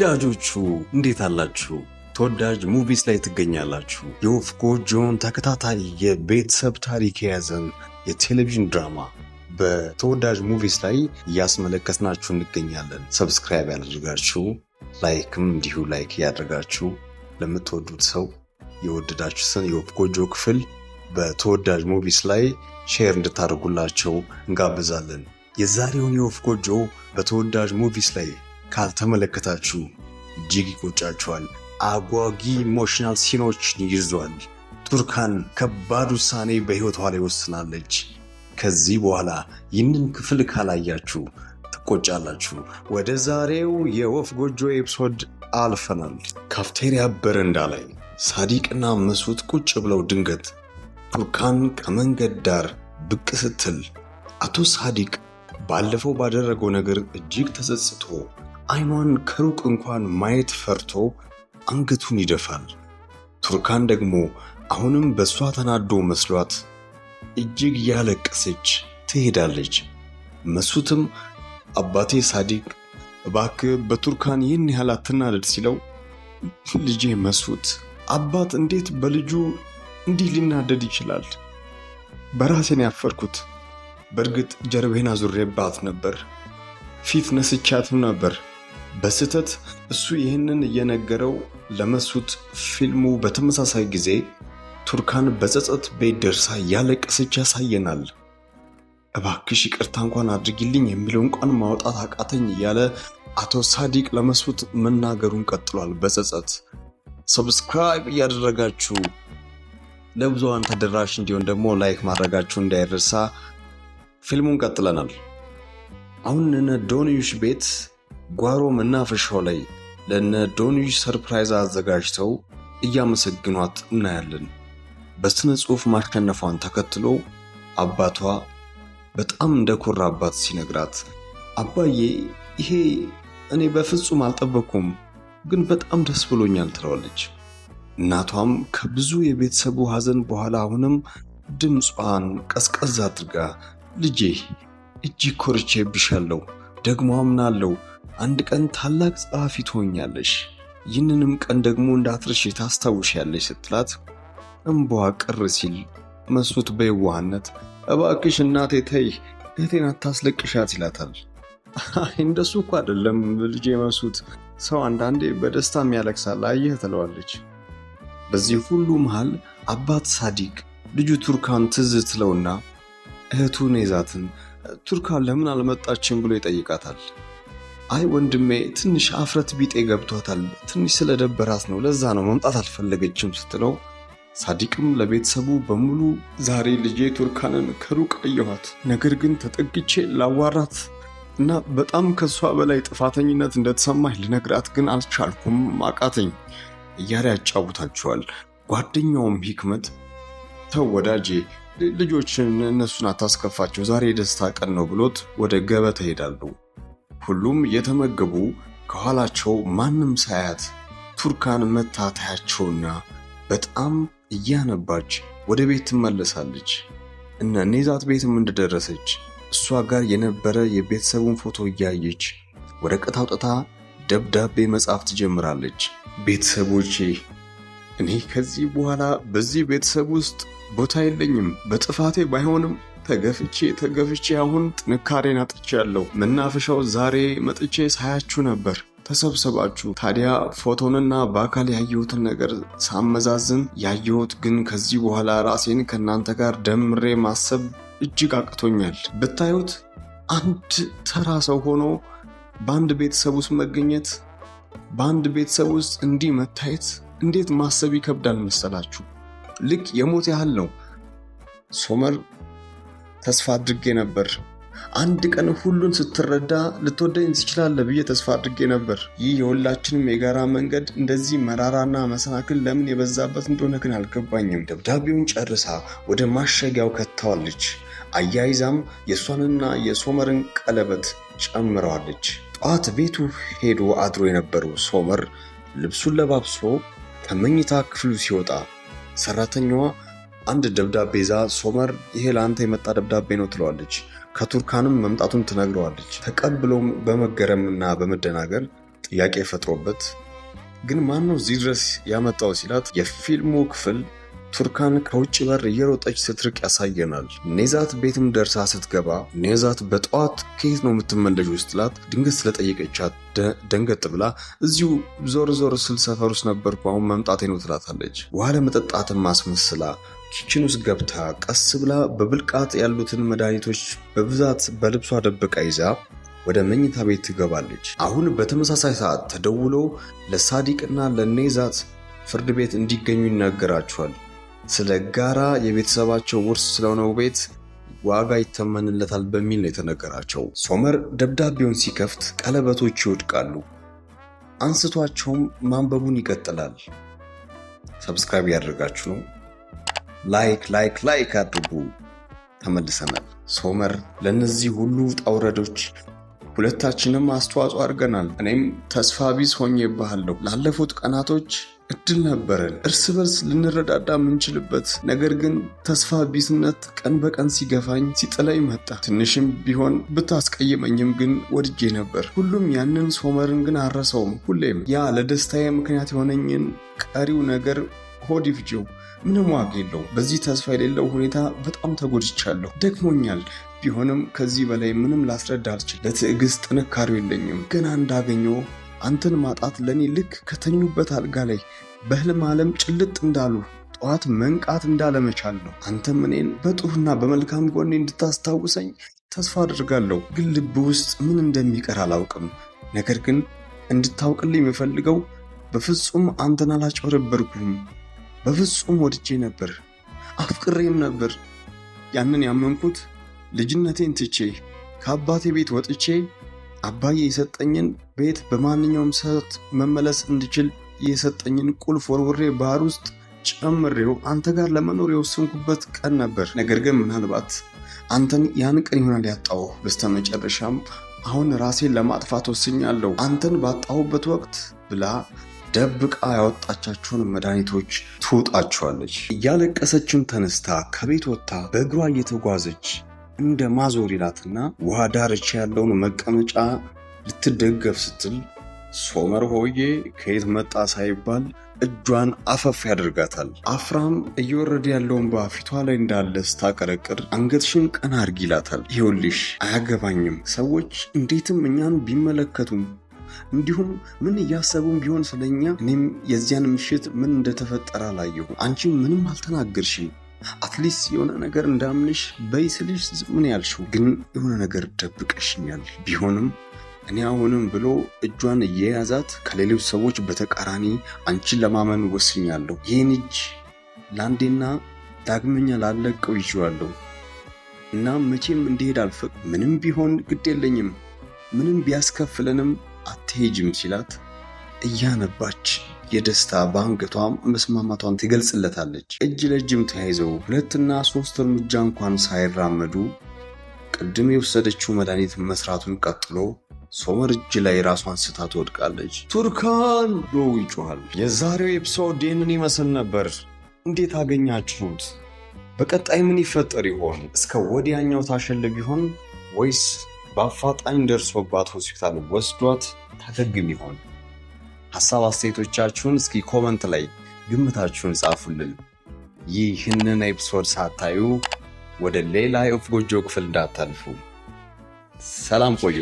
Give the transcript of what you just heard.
ተወዳጆቹ፣ እንዴት አላችሁ? ተወዳጅ Movies ላይ ትገኛላችሁ። የወፍ ጎጆን ተከታታይ የቤተሰብ ታሪክ የያዘን የቴሌቪዥን ድራማ በተወዳጅ Movies ላይ እያስመለከትናችሁ እንገኛለን። Subscribe ያደርጋችሁ፣ like ም እንዲሁ like እያደረጋችሁ ለምትወዱት ሰው የወደዳችሁትን የወፍ ጎጆ ክፍል በተወዳጅ Movies ላይ share እንድታደርጉላቸው እንጋብዛለን። የዛሬውን የወፍ ጎጆ በተወዳጅ Movies ላይ ካልተመለከታችሁ እጅግ ይቆጫችኋል። አጓጊ emotional scene ኦችን ይዟል። ቱርካን ከባድ ውሳኔ በሕይወቷ ላይ ወስናለች። ከዚህ በኋላ ይህንን ክፍል ካላያችሁ ትቆጫላችሁ። ወደ ዛሬው የወፍ ጎጆ episode አልፈናል። ካፍቴሪያ በረንዳ ላይ ሳዲቅና መሱት ቁጭ ብለው ድንገት ቱርካን ከመንገድ ዳር ብቅ ስትል አቶ ሳዲቅ ባለፈው ባደረገው ነገር እጅግ ተጸጽቶ አይኗን ከሩቅ እንኳን ማየት ፈርቶ አንገቱን ይደፋል። ቱርካን ደግሞ አሁንም በእሷ ተናዶ መስሏት እጅግ እያለቀሰች ትሄዳለች። መሱትም አባቴ ሳዲቅ፣ እባክህ በቱርካን ይህን ያህል አትናደድ ሲለው፣ ልጄ መሱት፣ አባት እንዴት በልጁ እንዲህ ሊናደድ ይችላል? በራሴን ያፈርኩት። በእርግጥ ጀርቤን አዙሬባት ነበር፣ ፊት ነስቻትም ነበር። በስህተት እሱ ይህንን እየነገረው ለመሱት ፊልሙ በተመሳሳይ ጊዜ ቱርካን በጸጸት ቤት ደርሳ እያለቀሰች ያሳየናል። እባክሽ ይቅርታ እንኳን አድርጊልኝ የሚለውን ቃል ማውጣት አቃተኝ እያለ አቶ ሳዲቅ ለመሱት መናገሩን ቀጥሏል። በጸጸት subscribe እያደረጋችሁ ለብዙሃን ተደራሽ እንዲሆን ደግሞ like ማድረጋችሁ እንዳይረሳ። ፊልሙን ቀጥለናል። አሁን እነ ዶንዩሽ ቤት ጓሮ መናፈሻው ላይ ለነ ዶንዩሽ surprise አዘጋጅተው እያመሰግኗት እናያለን። በስነ ጽሑፍ ማሸነፏን ተከትሎ አባቷ በጣም እንደኮራባት ሲነግራት፣ አባዬ፣ ይሄ እኔ በፍጹም አልጠበኩም፣ ግን በጣም ደስ ብሎኛል ትለዋለች። እናቷም ከብዙ የቤተሰቡ ሐዘን በኋላ አሁንም ድምጿን ቀዝቀዝ አድርጋ፣ ልጄ፣ እጅግ ኮርቼብሻለሁ፣ ደግሞ አምናለሁ አንድ ቀን ታላቅ ጸሐፊ ትሆኛለሽ፣ ይህንንም ቀን ደግሞ እንዳትረሺ ታስታውሻለሽ ስትላት እምባዋ ቅር ሲል መሱት በየዋህነት እባክሽ እናቴ ተይ፣ እህቴን አታስለቅሻት ይላታል። አይ፣ እንደሱ እኮ አይደለም ልጄ መሱት፣ ሰው አንዳንዴ በደስታም ያለቅሳል አየህ ትለዋለች። በዚህ ሁሉ መሃል አባት ሳዲቅ ልጁ ቱርካን ትዝ ትለውና እህቱ ኔዛትን ቱርካን ለምን አልመጣችም ብሎ ይጠይቃታል። አይ ወንድሜ፣ ትንሽ አፍረት ቢጤ ገብቷታል፣ ትንሽ ስለደበራት ነው፣ ለዛ ነው መምጣት አልፈለገችም ስትለው ሳዲቅም ለቤተሰቡ በሙሉ ዛሬ ልጄ ቱርካንን ከሩቅ አየኋት፣ ነገር ግን ተጠግቼ ላዋራት እና በጣም ከሷ በላይ ጥፋተኝነት እንደተሰማኝ ልነግራት ግን አልቻልኩም፣ አቃተኝ እያለ ያጫውታቸዋል። ጓደኛውም ሂክመት ተው ወዳጄ፣ ልጆችን እነሱን አታስከፋቸው፣ ዛሬ የደስታ ቀን ነው ብሎት ወደ ገበታ ይሄዳሉ። ሁሉም እየተመገቡ ከኋላቸው ማንም ሳያት ቱርካን መታ ታያቸውና በጣም እያነባች ወደ ቤት ትመለሳለች። እነ ኔዛት ቤትም እንደደረሰች እሷ ጋር የነበረ የቤተሰቡን ፎቶ እያየች ወረቀት አውጥታ ደብዳቤ መጻፍ ትጀምራለች። ቤተሰቦቼ፣ እኔ ከዚህ በኋላ በዚህ ቤተሰብ ውስጥ ቦታ የለኝም። በጥፋቴ ባይሆንም ተገፍቼ ተገፍቼ አሁን ጥንካሬን አጥቻለሁ። መናፈሻው ዛሬ መጥቼ ሳያችሁ ነበር ተሰብስባችሁ። ታዲያ ፎቶንና በአካል ያየሁትን ነገር ሳመዛዝን ያየሁት ግን ከዚህ በኋላ ራሴን ከእናንተ ጋር ደምሬ ማሰብ እጅግ አቅቶኛል። ብታዩት አንድ ተራ ሰው ሆኖ በአንድ ቤተሰብ ውስጥ መገኘት፣ በአንድ ቤተሰብ ውስጥ እንዲህ መታየት እንዴት ማሰብ ይከብዳል መሰላችሁ። ልክ የሞት ያህል ነው። ሶመር፣ ተስፋ አድርጌ ነበር። አንድ ቀን ሁሉን ስትረዳ ልትወደኝ ትችላለህ ብዬ ተስፋ አድርጌ ነበር። ይህ የሁላችንም የጋራ መንገድ እንደዚህ መራራና መሰናክል ለምን የበዛበት እንደሆነ ግን አልገባኝም። ደብዳቤውን ጨርሳ ወደ ማሸጊያው ከታዋለች። አያይዛም የእሷንና የሶመርን ቀለበት ጨምረዋለች። ጠዋት ቤቱ ሄዶ አድሮ የነበረው ሶመር ልብሱን ለባብሶ ከመኝታ ክፍሉ ሲወጣ ሰራተኛዋ አንድ ደብዳቤ ይዛ ሶመር፣ ይሄ ለአንተ የመጣ ደብዳቤ ነው ትለዋለች። ከቱርካንም መምጣቱን ትነግረዋለች። ተቀብሎም በመገረምና በመደናገር ጥያቄ ፈጥሮበት ግን ማን ነው እዚህ ድረስ ያመጣው ሲላት የፊልሙ ክፍል ቱርካን ከውጭ በር እየሮጠች ስትርቅ ያሳየናል። ኔዛት ቤትም ደርሳ ስትገባ ኔዛት በጠዋት ከየት ነው የምትመለሺው ስትላት ድንገት ስለጠየቀቻት ደንገጥ ብላ እዚሁ ዞር ዞር ስል ሰፈር ውስጥ ነበርኩ፣ አሁን መምጣቴ ነው ትላታለች። ውሃ ለመጠጣትም አስመስላ kitchen ውስጥ ገብታ ቀስ ብላ በብልቃጥ ያሉትን መድኃኒቶች በብዛት በልብሷ ደብቃ ይዛ ወደ መኝታ ቤት ትገባለች። አሁን በተመሳሳይ ሰዓት ተደውሎ ለሳዲቅና ለኔዛት ፍርድ ቤት እንዲገኙ ይነገራቸዋል። ስለ ጋራ የቤተሰባቸው ውርስ ስለሆነው ቤት ዋጋ ይተመንለታል በሚል ነው የተነገራቸው። ሶመር ደብዳቤውን ሲከፍት ቀለበቶች ይወድቃሉ። አንስቷቸውም ማንበቡን ይቀጥላል። Subscribe ያደርጋችሁ ነው። Like, like, like አድርጉ። ተመልሰናል። ሶመር ለእነዚህ ሁሉ ውጣ ውረዶች ሁለታችንም አስተዋጽኦ አድርገናል። እኔም ተስፋ ቢስ ሆኜብሃለሁ። ላለፉት ቀናቶች እድል ነበረን እርስ በርስ ልንረዳዳ የምንችልበት። ነገር ግን ተስፋ ቢስነት ቀን በቀን ሲገፋኝ ሲጥለኝ መጣ። ትንሽም ቢሆን ብታስቀይመኝም ግን ወድጄ ነበር። ሁሉም ያንን ሶመርን ግን አልረሳውም። ሁሌም ያ ለደስታዬ ምክንያት የሆነኝን ቀሪው ነገር ሆድ ይፍጀው፣ ምንም ዋጋ የለው። በዚህ ተስፋ የሌለው ሁኔታ በጣም ተጎድቻለሁ፣ ደክሞኛል። ቢሆንም ከዚህ በላይ ምንም ላስረዳ አልችል። ለትዕግስት ጥንካሬው የለኝም። ገና እንዳገኘው አንተን ማጣት ለእኔ ልክ ከተኙበት አልጋ ላይ በህልም ዓለም ጭልጥ እንዳሉ ጠዋት መንቃት እንዳለመቻል ነው። አንተም እኔን በጥሩና በመልካም ጎኔ እንድታስታውሰኝ ተስፋ አድርጋለሁ። ግን ልብ ውስጥ ምን እንደሚቀር አላውቅም። ነገር ግን እንድታውቅልኝ የምፈልገው በፍጹም አንተን አላጭበረበርኩም። በፍጹም ወድጄ ነበር፣ አፍቅሬም ነበር። ያንን ያመንኩት ልጅነቴን ትቼ ከአባቴ ቤት ወጥቼ አባዬ የሰጠኝን ቤት በማንኛውም ሰዓት መመለስ እንድችል የሰጠኝን ቁልፍ ወርውሬ ባህር ውስጥ ጨምሬው አንተ ጋር ለመኖር የወሰንኩበት ቀን ነበር። ነገር ግን ምናልባት አንተን ያን ቀን ይሆናል ያጣሁህ። በስተመጨረሻም አሁን ራሴን ለማጥፋት ወስኛለሁ አንተን ባጣሁበት ወቅት ብላ ደብቃ ያወጣቻቸውን መድኃኒቶች ትውጣቸዋለች። እያለቀሰችም ተነስታ ከቤት ወጥታ በእግሯ እየተጓዘች እንደ ማዞር ይላትና ውሃ ዳርቻ ያለውን መቀመጫ ልትደገፍ ስትል ሶመር ሆዬ ከየት መጣ ሳይባል እጇን አፈፍ ያደርጋታል። አፍራም እየወረደ ያለውን በፊቷ ላይ እንዳለ ስታቀረቅር አንገትሽን ቀና አድርጊ ይላታል። ይኸውልሽ አያገባኝም፣ ሰዎች እንዴትም እኛን ቢመለከቱም እንዲሁም ምን እያሰቡም ቢሆን ስለኛ፣ እኔም የዚያን ምሽት ምን እንደተፈጠረ አላየሁም። አንቺም ምንም አልተናገርሽም። At least የሆነ ነገር እንዳምንሽ በይ ስልሽ ምን ያልሽው ግን የሆነ ነገር ደብቀሽኛል። ቢሆንም እኔ አሁንም ብሎ እጇን እየያዛት ከሌሎች ሰዎች በተቃራኒ አንቺን ለማመን ወስኛለሁ። ይህን እጅ ለአንዴና ዳግመኛ ላለቀው ይዤዋለሁ እና መቼም እንዲሄድ አልፈቅ ምንም ቢሆን ግድ የለኝም፣ ምንም ቢያስከፍለንም አትሄጅም ሲላት እያነባች የደስታ በአንገቷ መስማማቷን ትገልጽለታለች። እጅ ለእጅም ተያይዘው 2ና 3 እርምጃ እንኳን ሳይራመዱ ቅድም የወሰደችው መድኃኒት መስራቱን ቀጥሎ ሶመር እጅ ላይ ራሷን ስታ ትወድቃለች። ቱርካን ብሎ ይጮኻል። የዛሬው episode ይህንን ይመስል ነበር። እንዴት አገኛችሁት? በቀጣይ ምን ይፈጠር ይሆን? እስከ ወዲያኛው ታሸልብ ይሆን ወይስ በአፋጣኝ ደርሶባት ሆስፒታል ወስዷት ታገግም ይሆን? ሀሳብ አስተያየቶቻችሁን እስኪ comment ላይ ግምታችሁን ጻፉልን። ይህንን episode ሳታዩ ወደ ሌላ የወፍ ጎጆ ክፍል እንዳታልፉ። ሰላም ቆዩ።